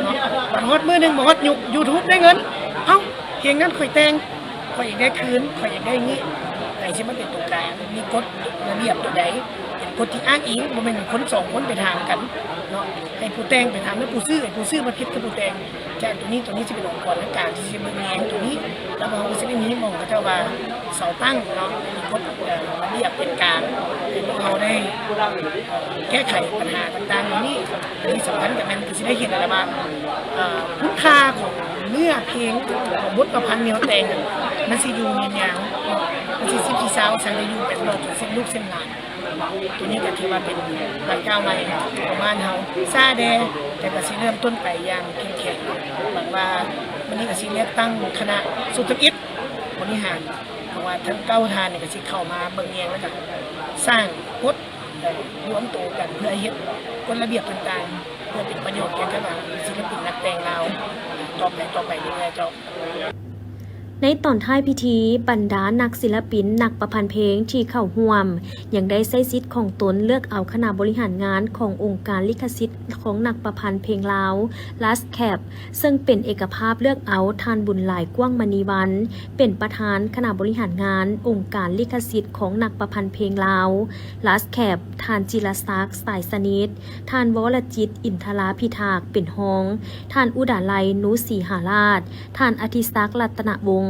ເນາະ ບັດຮອດມື້ໜຶ່ງ ບໍ່ຮອດຍຸກ YouTube ໄດ້ເງິນ ເອົ້າ ເພງນັ້ນຂ້ອຍແຕ່ງ ຂ້ອຍຢາກໄດ້ຄືນ ຂ້ອຍຢາກໄດ້ນີ້ ໃຜຊິມາເປັນຕົວກາງ? ມີກົດລະບຽບຕົວໃດເປັນກົດທີ່ອ້າງອີງ? ບໍ່ແມ່ນຄົນສອງຄົນໄປຖາມກັນເນາະ ໃຫ້ຜູ້ແຕ່ງໄປຖາມ ແລ້ວຜູ້ຊື້ ໃຫ້ຜູ້ຊື້ມາຜິດກັບຜູ້ແຕ່ງ. ຈາກຕົວນີ້ ຕົວນີ້ຊິເປັນອົງກອນທາງການທີ່ຊິເບິ່ງແຍງຕົວນີ້ ແລ້ວພວກເຮົາກໍຊິໄດ້ມີໝ່ອງເຂົາເຈົ້າວ່າເສົາຕັ້ງເນາະ ມີກົດ ເອີ ລະບຽບເປັນກາງ ໃຫ້ພວກເຮົາໄດ້ ເອີ ແກ້ໄຂບັນຫາຕ່າງໆເຫຼົ່ານີ້. ທີ່ສຳຄັນກໍແມ່ນ ຊິໄດ້ເຫັນແລ້ວວ່າ ເອີ ຄຸນຄ່າຂອງເນື້ອເພງ ຂອງບົດປະພັນແນວແຕ່ງ ມັນຊິຢູ່ຍາວ ມັນຊິສິບຊິຊາວ ຊິໄດ້ຢູ່ໄປຕະຫຼອດຈົນເຊັ່ນລູກເຊັ່ນຫຼານ. ໂຕນີ້ກໍຖືວ່າເປັນການກ້າວໃໝ່ຂອງບ້ານເຮົາ. ຊ້າແດ່ ແຕ່ກໍຊິເລີ່ມຕົ້ນໄປຢ່າງເຂັ້ມແຂງ. ຫວັງວ່າມື້ນີ້ກໍຊິເລືອກຕັ້ງຄະນະຊຸດທຳອິດບໍລິຫານ ເພາະວ່າທັງເກົ້າທ່ານນີ້ກໍຊິເຂົ້າມາເບິ່ງແຍງ ແລ້ວກໍສ້າງກົດ ເອີ ລວມໂຕກັນເພື່ອເຮັດກົດລະບຽບຕ່າງໆ ເພື່ອເປັນປະໂຫຍດແກ່ກັບ ເອີ ສິນລະປິນນັກແຕ່ງລາວຕໍ່ໄປ ຕໍ່ໄປເລື້ອຍໆ ເຈົ້າ. ໃນຕອນທ້າຍພິທີ, ບັນດານັກສິນລະປິນ, ນັກປະພັນເພງທີ່ເຂົ້າຮ່ວມ ຍັງໄດ້ໃຊ້ສິດຂອງຕົນເລືອກເອົາຄະນະບໍລິຫານງານຂອງອົງການລິຂະສິດຂອງນັກປະພັນເພງລາວ ລາສແຄບ ເຊິ່ງເປັນເອກະພາບເລືອກເອົາທ່ານ ບຸນຫຼາຍ ກວ້າງມະນີວັນ ເປັນປະທານຄະນະບໍລິຫານງານອົງການລິຂະສິດຂອງນັກປະພັນເພງລາວ ລາສແຄບ, ທ່ານ ຈິລະສັກ ສາຍສະໜິດ, ທ່ານ ວໍລະຈິດ ອິນທະລາພິທາກ ເປັນຮອງ, ທ່ານ ອຸດາໄລ ນູສີຫາລາດ, ທ່ານ ອະທິສັກ ລັດຕະນະວົງ,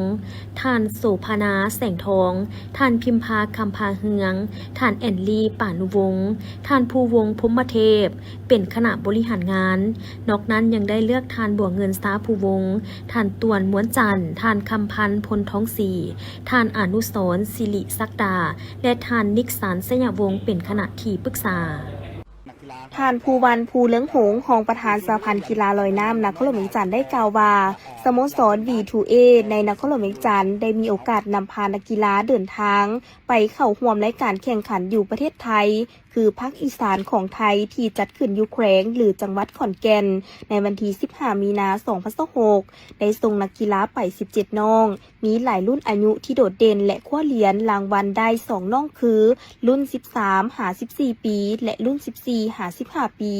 ທ່ານ ໂສພະນາ ແສງທອງ, ທ່ານ ພິມພາ ຄຳພາເຮືອງ, ທ່ານ ແອນລີ ປານຸວົງ, ທ່ານ ພູວົງ ພົມມະເທບ ເປັນຄະນະບໍລິຫານງານ. ນອກນັ້ນຍັງໄດ້ເລືອກທ່ານ ບົວເງິນ ຊາພູວົງ, ທ່ານ ຕ່ວນ ມ້ວນຈັນ, ທ່ານ ຄຳພັນ ພົນທອງສີ, ທ່ານ ອະນຸສອນ ສິລິສັກດາ ແລະ ທ່ານ ນິກສັນ ໄຊຍະວົງ ເປັນຄະນະທີ່ປຶກສາ. ທ່ານ ພູວັນ ພູເລືອງຫົງ ຮອງປະທານສະຫະພັນກິລາລອຍນ້ຳນະຄອນຫຼວງວຽງຈັນ ໄດ້ກ່າວວ່າ ສະໂມສອນ ວີທູເອ ໃນນະຄອນຫຼວງວຽງຈັນ ໄດ້ມີໂອກາດນຳພານັກກິລາເດີນທາງໄປເຂົ້າຮ່ວມລາຍການແຂ່ງຂັນຢູ່ປະເທດໄທ ຄືພາກອີສານຂອງໄທ ທີ່ຈັດຂຶ້ນຢູ່ແຂວງ ຫຼື ຈັງຫວັດຂອນແກ່ນ ໃນວັນທີສິບຫ້າ ມີນາ ສອງພັນຊາວຫົກ ໄດ້ສົ່ງນັກກິລາໄປສິບເຈັດນ້ອງ, ມີຫຼາຍລຸ້ນອາຍຸທີ່ໂດດເດັ່ນ ແລະ ຄວ້າຫຼຽນລາງວັນໄດ້ສອງນ້ອງຄື ລຸ້ນສິບສາມຫາສິບສີ່ປີ ແລະ ລຸ້ນສິບສີ່ຫາສິບຫ້າປີ.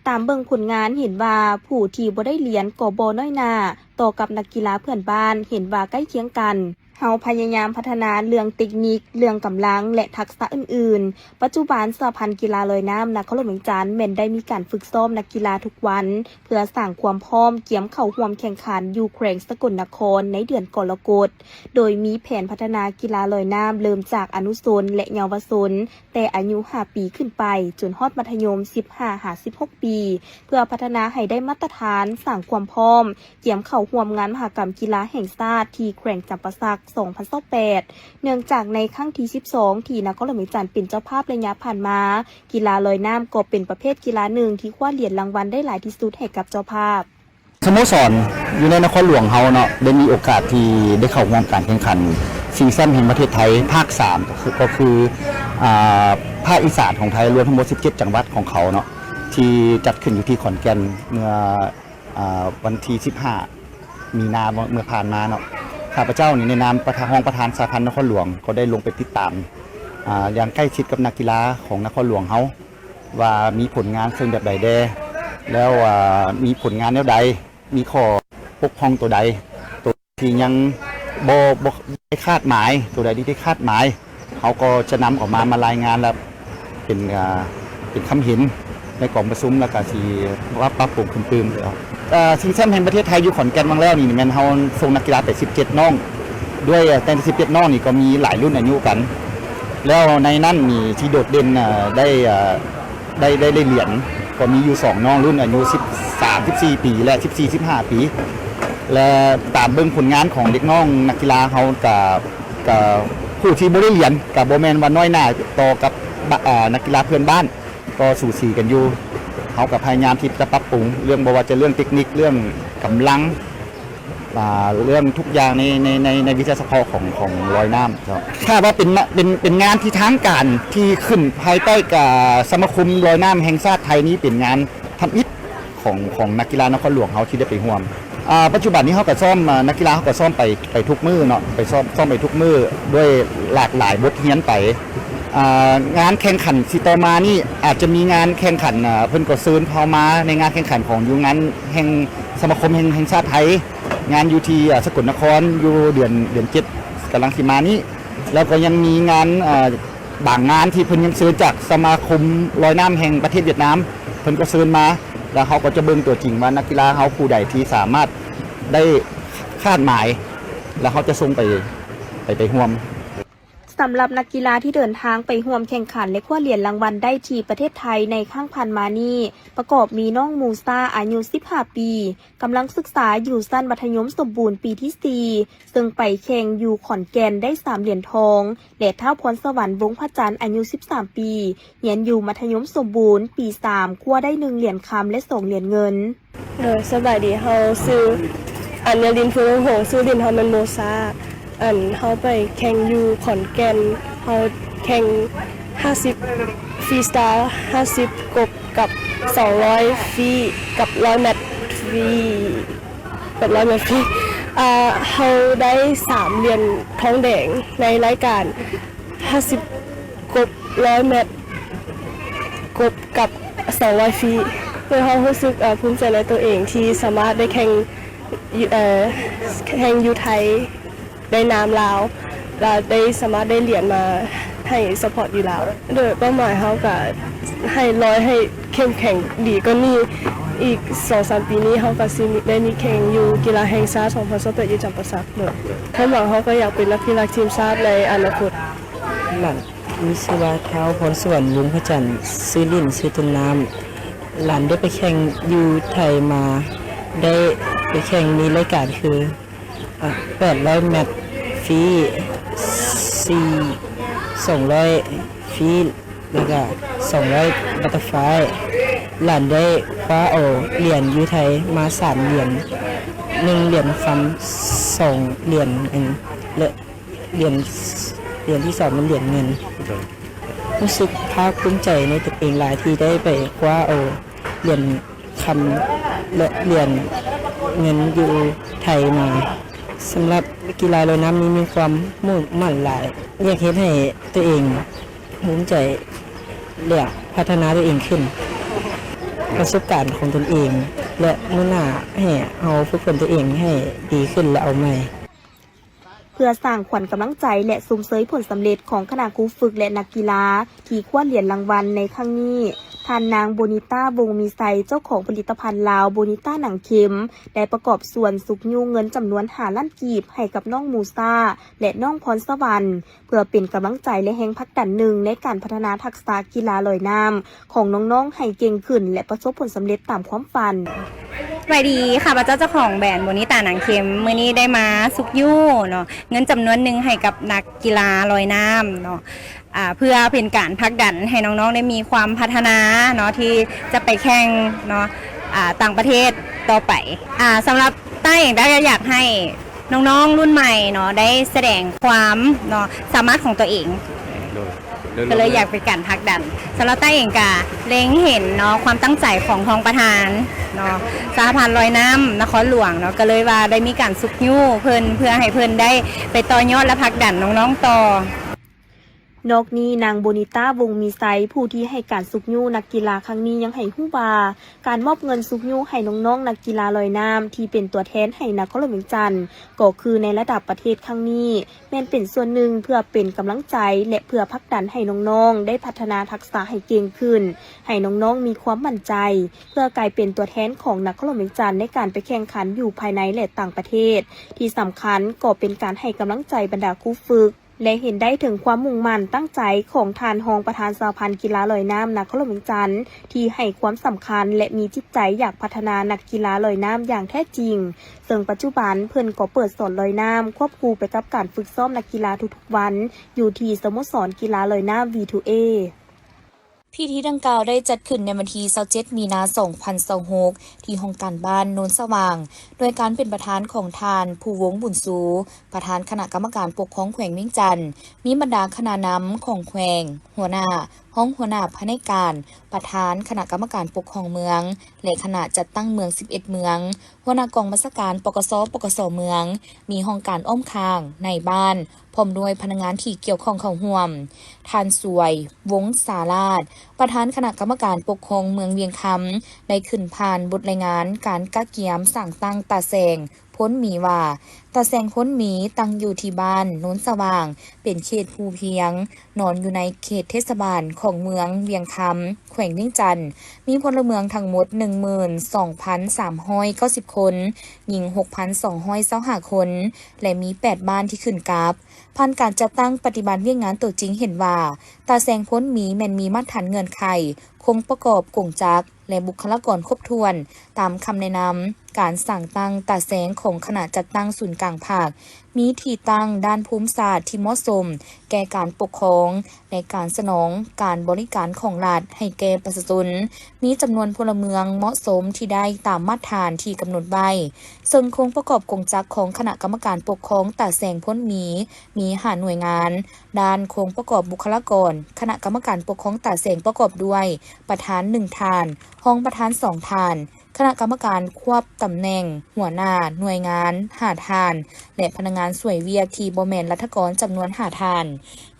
ຕາມເບິ່ງຜົນງານເຫັນວ່າ ຜູ້ທີ່ບໍ່ໄດ້ຫຼຽນກໍບໍ່ນ້ອຍໜ້າ ຕໍ່ກັບນັກກິລາເພື່ອນບ້ານ ເຫັນວ່າໃກ້ຄຽງກັນ. ເຮົາພະຍາຍາມພັດທະນາເລື່ອງເຕັກນິກ, ເລື່ອງກຳລັງ ແລະ ທັກສະອື່ນໆ. ປັດຈຸບັນ ສະຫະພັນກິລາລອຍນ້ຳນະຄອນຫຼວງວຽງຈັນ ແມ່ນໄດ້ມີການຝຶກຊ້ອມນັກກິລາທຸກວັນ ເພື່ອສ້າງຄວາມພ້ອມກຽມເຂົ້າຮ່ວມແຂ່ງຂັນຢູ່ແຂວງສະກົນນະຄອນໃນເດືອນກໍລະກົດ, ໂດຍມີແຜນພັດທະນາກິລາລອຍນ້ຳເລີ່ມຈາກອະນຸຊົນ ແລະ ເຍົາວະຊົນ ແຕ່ອາຍຸຫ້າປີຂຶ້ນໄປ ຈົນຮອດມັດທະຍົມ ສິບຫ້າຫາສິບຫົກປີ ເພື່ອພັດທະນາໃຫ້ໄດ້ມາດຕະຖານ, ສ້າງຄວາມພ້ອມ ກຽມເຂົ້າຮ່ວມງານມະຫະກຳກິລາແຫ່ງຊາດທີ່ແຂວງຈຳປາສັກ ສອງພັນຊາວແປດ ເນື່ອງຈາກໃນຄັ້ງທີສິບສອງ ທີ່ນະຄອນຫຼວງວຽງຈັນເປັນເຈົ້າພາບໄລຍະຜ່ານມາ, ກິລາລອຍນ້ຳກໍເປັນປະເພດກິລາໜຶ່ງທີ່ຄວ້າຫຼຽນລາງວັນໄດ້ຫຼາຍທີ່ສຸດໃຫ້ກັບເຈົ້າພາບ. ສະໂມສອນຢູ່ໃນນະຄອນຫຼວງເຮົາເນາະ ໄດ້ມີໂອກາດທີ່ໄດ້ເຂົ້າຮ່ວມການແຂ່ງຂັນຊິງແຊັມແຫ່ງປະເທດໄທພາກສາມ ກໍຄື ກໍຄື ອ່າ ພາກອີສານຂອງໄທ ລວມທັງໝົດສິບເຈັດຈັງຫວັດຂອງເຂົາເນາະ ທີ່ຈັດຂຶ້ນຢູ່ທີ່ຂອນແກ່ນເມື່ອ ອ່າ ວັນທີສິບຫ້າ ມີນາ ເມື່ອຜ່ານມາເນາະ. ຂ້າພະເຈົ້ານີ້ໃນນາມປະທານ ຮອງປະທານສະຫະພັນນະຄອນຫຼວງ ກໍໄດ້ລົງໄປຕິດຕາມ ອ່າ ຢ່າງໃກ້ຊິດກັບນັກກິລາຂອງນະຄອນຫຼວງເຮົາ ວ່າມີຜົນງານເຊິ່ງແບບໃດແດ່ ແລ້ວ ອ່າ ມີຜົນງານແນວໃດ ມີຂໍ້ບົກຜ່ອງໂຕໃດ ໂຕທີ່ຍັງບໍ່ ບໍ່ໄດ້ຄາດໝາຍ ໂຕໃດທີ່ໄດ້ຄາດໝາຍ ເຮົາກໍຈະນຳອອກມາ ມາລາຍງານ ແລະ ເປັນ ອ່າ ເປັນຄຳເຫັນໃນກອງປະຊຸມ ແລ້ວກໍຊິປັບ ປັບປຸງຂຶ້ນຕື່ມ. ເອີ ຊິງແຊັມແຫ່ງປະເທດໄທຢູ່ຂອນແກ່ນຫວ່າງແລ້ວນີ້ ແມ່ນເຮົາສົ່ງນັກກິລາໄປສິບເຈັດນ້ອງ ດ້ວຍ ເອີ ແຕ່ສິບເຈັດນ້ອງນີ້ກໍມີຫຼາຍລຸ້ນອາຍຸກັນ ແລ້ວໃນນັ້ນນີ້ທີ່ໂດດເດັ່ນ ເອີ ໄດ້ ເອີ ໄດ້ ໄດ້ ໄດ້ຫຼຽນ ກໍມີຢູ່ສອງນ້ອງ ລຸ້ນອາຍຸສິບສາມ ສິບສີ່ປີ ແລະ ສິບສີ່ ສິບຫ້າປີ ແລະ ຕາມເບິ່ງຜົນງານຂອງເດັກນ້ອງນັກກິລາເຮົາ ກະ ກະ ຜູ້ທີ່ບໍ່ໄດ້ຫຼຽນກໍບໍ່ແມ່ນວ່ານ້ອຍໜ້າຕໍ່ກັບ ບະ ເອີ່ ນັກກິລາເພື່ອນບ້ານ ກໍສູສີກັນຢູ່. ເຮົາກໍພະຍາຍາມທີ່ຈະປັບປຸງເລື່ອງ ບໍ່ວ່າຈະເລື່ອງເຕັກນິກ ເລື່ອງກຳລັງ ອ່າ ເລື່ອງທຸກຢ່າງໃນ ໃນ ໃນ ໃນວິຊາສະເພາະຂອງ ຂອງລອຍນ້ຳເນາະ. ຖ້າວ່າເປັນ ເປັນ ເປັນງານທີ່ທາງການທີ່ຂຶ້ນພາຍໃຕ້ກະສະມາຄົມລອຍນ້ຳແຫ່ງຊາດໄທນີ້ ເປັນງານທຳອິດຂອງ ຂອງນັກກິລານະຄອນຫຼວງເຮົາທີ່ໄດ້ໄປຮ່ວມ. ອ່າ ປັດຈຸບັນນີ້ເຮົາກໍຊ້ອມ ອ່າ ນັກກິລາເຮົາກໍຊ້ອມໄປ ໄປທຸກມື້ເນາະ ໄປຊ້ອມ ຊ້ອມໄປທຸກມື້ ດ້ວຍຫຼາກຫຼາຍບົດຮຽນໄປ. ອ່າ ງານແຂ່ງຂັນຊິຕໍ່ມານີ້ ອາດຈະມີງານແຂ່ງຂັນ ອ່າ ເພິ່ນກໍເຊີນເຮົາມາໃນງານແຂ່ງຂັນຂອງຢູ່ງານແຫ່ງ ສະມາຄົມແຫ່ງ ແຫ່ງຊາດໄທ ງານຢູ່ທີ່ ອ່າ ສະກົນນະຄອນ ຢູ່ເດືອນ ເດືອນເຈັດກຳລັງຊິມານີ້ ແລ້ວກໍຍັງມີງານ ອ່າ ບາງງານທີ່ເພິ່ນຍັງເຊີນຈາກສະມາຄົມລອຍນ້ຳແຫ່ງປະເທດຫວຽດນາມ ເພິ່ນກໍເຊີນມາ ແລ້ວເຮົາກໍຈະເບິ່ງຕົວຈິງວ່ານັກກິລາເຮົາຜູ້ໃດທີ່ສາມາດໄດ້ຄາດໝາຍ ແລ້ວເຮົາຈະສົ່ງໄປ ໄປ ໄປຮ່ວມ. ສຳລັບນັກກິລາທີ່ເດີນທາງໄປຮ່ວມແຂ່ງຂັນ ແລະ ຄວ້າຫຼຽນລາງວັນໄດ້ທີ່ປະເທດໄທໃນຄັ້ງຜ່ານມານີ້ ປະກອບມີນ້ອງມູຊາ ອາຍຸສິບຫ້າປີ ກຳລັງສຶກສາຢູ່ຊັ້ນມັດທະຍົມສົມບູນປີທີສີ່ ເຊິ່ງໄປແຂ່ງຢູ່ຂອນແກ່ນໄດ້ສາມຫຼຽນທອງ ແລະ ທ້າວພອນສະຫວັນ ວົງພະຈັນ ອາຍຸສິບສາມປີ ຮຽນຢູ່ມັດທະຍົມສົມບູນປີສາມ ຄວ້າໄດ້ໜຶ່ງຫຼຽນຄຳ ແລະ ສອງຫຼຽນເງິນ. ໂດຍ ສະບາຍດີ ເຮົາຊື່ ອັນຍາລິນ ພູວົງຫົງ ຊື່ຫຼິ້ນເຮົາແມ່ນໂມຊາ. ອັນ ເຮົາໄປແຂ່ງຢູ່ຂອນແກ່ນ ເຮົາແຂ່ງຫ້າສິບຟຣີສະຕາຍ ຫ້າສິບກົບ ກັບສອງຮ້ອຍຟຣີກັບຮ້ອຍແມັດຟຣີ ກັບຮ້ອຍແມັດຟຣີ ອ່າ ເຮົາໄດ້ສາມຫຼຽນທອງແດງໃນລາຍການຫ້າສິບກົບ ຮ້ອຍແມັດກົບ ກັບສອງຮ້ອຍຟຣີ ໂດຍເຮົາຮູ້ສຶກ ເອີ່ ພູມໃຈໃນຕົວເອງທີ່ສາມາດໄດ້ແຂ່ງ ເອີ່ ແຂ່ງຢູ່ໄທ ໃນນາມລາວ ແລະ ໄດ້ສາມາດໄດ້ຫຼຽນມາໃຫ້ຊັບພອດຢູ່ລາວ. ໂດຍເປົ້າໝາຍເຮົາກະໃຫ້ຮ້ອຍ ໃຫ້ເຂັ້ມແຂງດີກວ່ານີ້ ອີກສອງສາມປີນີ້ເຮົາກະຊິມີ ໄດ້ມີແຂ່ງຢູ່ກິລາແຫ່ງຊາດສອງພັນຊາວແປດຢູ່ຈຳປາສັກ. ໂດຍຄວາມຫວັງເຮົາກະຢາກເປັນນັກກິລາທີມຊາດໃນອະນາຄົດ. ຫຼານມີຊື່ວ່າ ທ້າວພອນສະຫວັນ ວົງພະຈັນ ຊື່ຫຼິ້ນຊື່ຕົ້ນນ້ຳ. ຫຼານໄດ້ໄປແຂ່ງຢູ່ໄທມາ ໄດ້ໄປແຂ່ງມີລາຍການຄື ອາ ແປດຮ້ອຍແມັດຟຣີ ສີ່ ສອງຮ້ອຍຟຣີ ແລ້ວກະສອງຮ້ອຍບັດເຕີຟາຍ. ຫຼານໄດ້ຄວ້າເອົາຫຼຽນຢູ່ໄທມາສາມຫຼຽນ, ໜຶ່ງຫຼຽນຄຳ, ສອງຫຼຽນເງິນ ແລະ ຫຼຽນ ຫຼຽນທີສອງແມ່ນຫຼຽນເງິນ. ໂດຍ ຮູ້ສຶກພາກພູມໃຈໃນຕົວເອງຫຼາຍທີ່ໄດ້ໄປຄວ້າເອົາຫຼຽນຄຳ ແລະ ຫຼຽນເງິນຢູ່ໄທມາ. ສຳລັບກິລາລອຍນ້ຳນີ້ມີຄວາມມຸ່ງໝັ້ນຫຼາຍ, ຢາກເຮັດໃຫ້ຕົວເອງພູມໃຈ ແລະ ພັດທະນາຕົວເອງຂຶ້ນ, ປະສົບການຂອງຕົນເອງ ແລະ ມື້ໜ້າໃຫ້ເຮົາຝຶກຝົນຕົວເອງໃຫ້ດີຂຶ້ນ ແລະ ເອົາໃໝ່. ເພື່ອສ້າງຂວັນກຳລັງໃຈ ແລະ ຊົມເຊີຍຜົນສຳເລັດຂອງຄະນະຄູຝຶກ ແລະ ນັກກິລາທີ່ຄວ້າຫຼຽນລາງວັນໃນຄັ້ງນີ້, ທ່ານນາງ ໂບນິຕ້າ ວົງມີໄຊ ເຈົ້າຂອງຜະລິດຕະພັນລາວ ໂບນິຕ້າໜັງເຄັມ ໄດ້ປະກອບສ່ວນຊຸກຍູ້ເງິນຈຳນວນຫ້າລ້ານກີບໃຫ້ກັບນ້ອງມູຊາ ແລະ ນ້ອງພອນສະຫວັນ ເພື່ອເປັນກຳລັງໃຈ ແລະ ແຮງຜັກດັນໜຶ່ງໃນການພັດທະນາທັກສະກິລາລອຍນ້ຳ ຂອງນ້ອງໆໃຫ້ເກັ່ງຂຶ້ນ ແລະ ປະສົບຜົນສຳເລັດຕາມຄວາມຝັນ. ສະບາຍດີ, ຂ້າພະເຈົ້າເຈົ້າຂອງແບຣນ ໂບນິຕ້າໜັງເຄັມ ມື້ນີ້ໄດ້ມາຊຸກຍູ້ເນາະ ເງິນຈຳນວນໜຶ່ງໃຫ້ກັບນັກກິລາລອຍນ້ຳເນາະ ອ່າ ເພື່ອເປັນການຜັກດັນໃຫ້ນ້ອງໆໄດ້ມີຄວາມພັດທະນາເນາະ ທີ່ຈະໄປແຂ່ງເນາະ ອ່າ ຕ່າງປະເທດຕໍ່ໄປ. ອ່າ ສຳລັບຕ້າເອງ ຕ້າກໍຢາກໃຫ້ ນ້ອງໆລຸ້ນໃໝ່ເນາະ ໄດ້ສະແດງຄວາມເນາະ ສາມາດຂອງຕົວເອງ ໂດຍ ກໍເລີຍຢາກເປັນການຜັກດັນ. ສຳລັບຕ້າເອງກະເລັງເຫັນເນາະ ຄວາມຕັ້ງໃຈຂອງຮອງປະທານເນາະ ສະຫະພັນລອຍນ້ຳນະຄອນຫຼວງເນາະ ກໍເລີຍວ່າໄດ້ມີການຊຸກຍູ້ເພິ່ນ ເພື່ອໃຫ້ເພິ່ນໄດ້ໄປຕໍ່ຍອດ ແລະ ຜັກດັນນ້ອງໆຕໍ່. ນອກນີ້ ນາງ ໂບນິຕ້າ ວົງມີໄຊ ຜູ້ທີ່ໃຫ້ການຊຸກຍູ້ນັກກິລາຄັ້ງນີ້ ຍັງໃຫ້ຮູ້ວ່າ ການມອບເງິນຊຸກຍູ້ໃຫ້ນ້ອງໆນັກກິລາລອຍນ້ຳທີ່ເປັນຕົວແທນໃຫ້ນະຄອນຫຼວງວຽງຈັນ ກໍຄືໃນລະດັບປະເທດຄັ້ງນີ້ ແມ່ນເປັນສ່ວນໜຶ່ງເພື່ອເປັນກຳລັງໃຈ ແລະ ເພື່ອຜັກດັນໃຫ້ນ້ອງໆໄດ້ພັດທະນາທັກສະໃຫ້ເກັ່ງຂຶ້ນ, ໃຫ້ນ້ອງໆມີຄວາມໝັ້ນໃຈ ເພື່ອກາຍເປັນຕົວແທນຂອງນະຄອນຫຼວງວຽງຈັນໃນການໄປແຂ່ງຂັນຢູ່ພາຍໃນ ແລະ ຕ່າງປະເທດ. ທີ່ສຳຄັນກໍເປັນການໃຫ້ກຳລັງໃຈບັນດາຄູຝຶກ. ແລະ ເຫັນໄດ້ເຖິງຄວາມມຸ່ງໝັ້ນຕັ້ງໃຈຂອງທ່ານຮອງປະທານສະຫະພັນກິລາລອຍນ້ຳນະຄອນຫຼວງວຽງຈັນ ທີ່ໃຫ້ຄວາມສຳຄັນ ແລະ ມີຈິດໃຈຢາກພັດທະນານັກກິລາລອຍນ້ຳຢ່າງແທ້ຈິງ, ເຊິ່ງປັດຈຸບັນເພິ່ນກໍເປີດສອນລອຍນ້ຳຄວບຄູ່ໄປກັບການຝຶກຊ້ອມນັກກິລາທຸກໆວັນ ຢູ່ທີ່ສະໂມສອນກິລາລອຍນ້ຳ V two A. ພິທີດັ່ງກ່າວໄດ້ຈັດຂຶ້ນໃນວັນທີຊາວເຈັດ ມີນາ ສອງພັນຊາວຫົກ ທີ່ຫ້ອງການບ້ານໂນນສະຫວ່າງ ໂດຍການເປັນປະທານຂອງທ່ານ ພູວົງ ບຸນຊູ ປະທານຄະນະກຳມະການປົກຄອງແຂວງວຽງຈັນ, ມີບັນດາຄະນະນຳຂອງແຂວງ, ຫົວໜ້າ, ຮອງຫົວໜ້າພະແນກການ, ປະທານຄະນະກຳມະການປົກຄອງເມືອງ ແລະ ຄະນະຈັດຕັ້ງເມືອງສິບເອັດເມືອງ, ຫົວໜ້າກອງບັນຊາການ ປກສ ປກສ ເມືອງ, ມີຫ້ອງການອ້ອມຂ້າງ, ນາຍບ້ານ, ພ້ອມດ້ວຍພະນັກງານທີ່ກ່ຽວຂ້ອງເຂົ້າຮ່ວມ. ທ່ານ ສວຍ ວົງສາລາດ ປະທານຄະນະກຳມະການປົກຄອງເມືອງວຽງຄຳ ໄດ້ຂຶ້ນຜ່ານບົດລາຍງານການກະກຽມສ້າງຕັ້ງຕາແສງພົນໝີວ່າ, ຕາແສງພົນໝີຕັ້ງຢູ່ທີ່ບ້ານໂນນສະຫວ່າງ, ເປັນເຂດພູພຽງ, ນອນຢູ່ໃນເຂດເທດສະບານຂອງເມືອງວຽງຄຳ, ແຂວງວຽງຈັນ, ມີພົນລະເມືອງທັງໝົດ ໜຶ່ງໝື່ນສອງພັນສາມຮ້ອຍເກົ້າສິບຄົນ, ຍິງຫົກພັນສອງຮ້ອຍຊາວຫ້າຄົນ ແລະ ມີແປດບ້ານທີ່ຂຶ້ນກັບ. ຜ່ານການຈັດຕັ້ງປະຕິບັດວຽກງານຕົວຈິງເຫັນວ່າ ຕາແສງພົນໝີແມ່ນມີມາດຖານເງື່ອນໄຂ, ໂຄງປະກອບກົງຈັກ ແລະ ບຸກຄະລາກອນຄົບຖ້ວນ ຕາມຄຳແນະນຳການສ້າງຕັ້ງຕາແສງຂອງຄະນະຈັດຕັ້ງສູນກາງພັກ, ມີທີ່ຕັ້ງດ້ານພູມສາດທີ່ເໝາະສົມແກ່ການປົກຄອງ ແລະ ການສະໜອງການບໍລິການຂອງລັດໃຫ້ແກ່ປະຊາຊົນ, ມີຈຳນວນພົນລະເມືອງເໝາະສົມທີ່ໄດ້ຕາມມາດຖານທີ່ກຳນົດໄວ້, ເຊິ່ງໂຄງປະກອບກົງຈັກຂອງຄະນະກຳມະການປົກຄອງຕາແສງພົນໝີ ມີຫ້າໜ່ວຍງານ. ດ້ານໂຄງປະກອບບຸກຄະລາກອນ, ຄະນະກຳມະການປົກຄອງຕາແສງປະກອບດ້ວຍ ປະທານໜຶ່ງທ່ານ, ຮອງປະທານສອງທ່ານ, ຄະນະກຳມະການຄວບຕຳແໜ່ງຫົວໜ້າໜ່ວຍງານຫ້າທ່ານ ແລະ ພະນັກງານຊ່ວຍວຽກທີ່ບໍ່ແມ່ນລັດຖະກອນຈຳນວນຫ້າທ່ານ.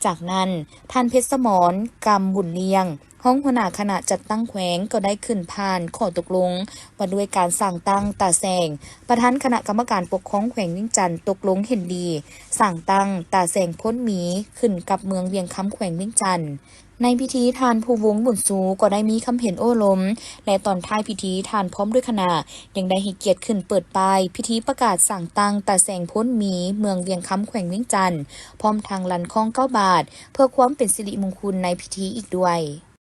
ຈາກນັ້ນ, ທ່ານ ເພັດສະໝອນ ກຳບຸນລ້ຽງ ຮອງຫົວໜ້າຄະນະຈັດຕັ້ງແຂວງ ກໍໄດ້ຂຶ້ນຜ່ານຂໍ້ຕົກລົງວ່າດ້ວຍການສ້າງຕັ້ງຕາແສງ. ປະທານຄະນະກຳມະການປົກຄອງແຂວງວຽງຈັນຕົກລົງເຫັນດີສ້າງຕັ້ງຕາແສງພົນໝີຂຶ້ນກັບເມືອງວຽງຄຳແຂວງວຽງຈັນ. ໃນພິທີ, ທ່ານ ພູວົງ ບຸນຊູ ກໍໄດ້ມີຄຳເຫັນໂອ້ລົມ ແລະ ຕອນທ້າຍພິທີ, ທ່ານພ້ອມດ້ວຍຄະນະ ຍັງໄດ້ໃຫ້ກຽດຂຶ້ນເປີດປ້າຍພິທີປະກາດສ້າງຕັ້ງຕາແສງພົນໝີເມືອງວຽງຄຳແຂວງວຽງຈັນ, ພ້ອມທັງລັ່ນຄ້ອງເກົ້າບາດ ເພື່ອຄວາມເປັນສິລິມຸງຄຸນໃນພິທີອີກດ້ວຍ.